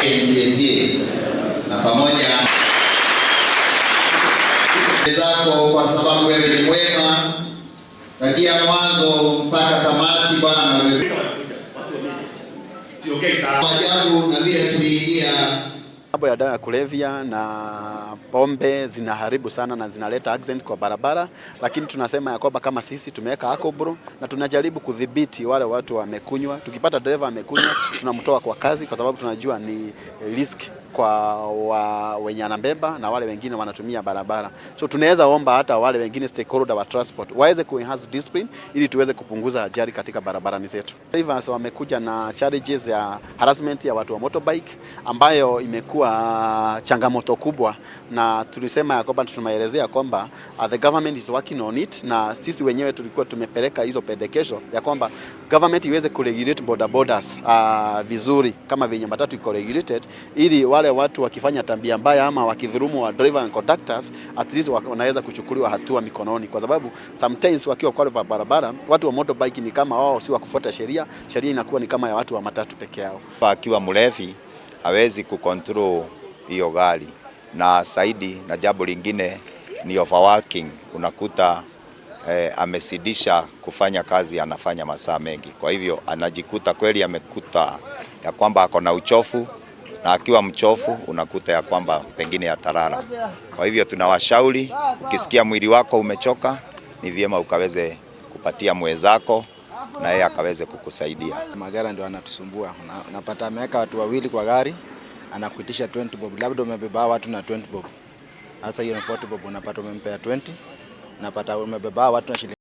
KMKCA na pamoja zako, kwa sababu wewe ni mwema tangia mwanzo mpaka tamati. Bwana, ajabu na vile tuliingia. Mambo ya dawa ya kulevya na pombe zinaharibu sana na zinaleta accident kwa barabara, lakini tunasema ya kwamba kama sisi tumeweka alcoblow na tunajaribu kudhibiti wale watu wamekunywa. Tukipata dereva amekunywa, tunamtoa kwa kazi, kwa sababu tunajua ni risk kwa wenye anabeba na wale wengine wanatumia barabara. So tunaweza omba hata wale wengine stakeholder wa transport waweze kuenhance discipline ili tuweze kupunguza ajali katika barabarani zetu. Drivers wamekuja na challenges ya harassment ya watu wa motorbike ambayo imekuwa changamoto kubwa, na tulisema ya kwamba tunaelezea kwamba the government is working on it, na sisi wenyewe tulikuwa tumepeleka hizo pendekezo ya kwamba government iweze kuregulate boda bodas vizuri kama venye matatu iko regulated, ili wale watu wakifanya tabia mbaya ama wakidhulumu wa driver and conductors, at least wanaweza kuchukuliwa hatua mikononi, kwa sababu sometimes wakiwa kwa barabara watu wa motorbike ni kama wao si wa kufuata sheria, sheria inakuwa ni kama ya watu wa matatu peke yao. Akiwa mlevi hawezi kucontrol hiyo gari, na zaidi na jambo lingine ni overworking, unakuta amezidisha kufanya kazi, anafanya masaa mengi, kwa hivyo anajikuta kweli amekuta ya kwamba ako na uchofu, na akiwa mchofu unakuta ya kwamba pengine atalala. Kwa hivyo tunawashauri, ukisikia mwili wako umechoka, ni vyema ukaweze kupatia mwenzako na yeye akaweze kukusaidia. Magari ndio anatusumbua. Unapata ameweka watu wawili kwa gari, anakuitisha 20 bob, labda umebeba watu na 20 bob. Sasa hiyo ni 40 bob, unapata umempea 20, unapata umebeba watu na shilingi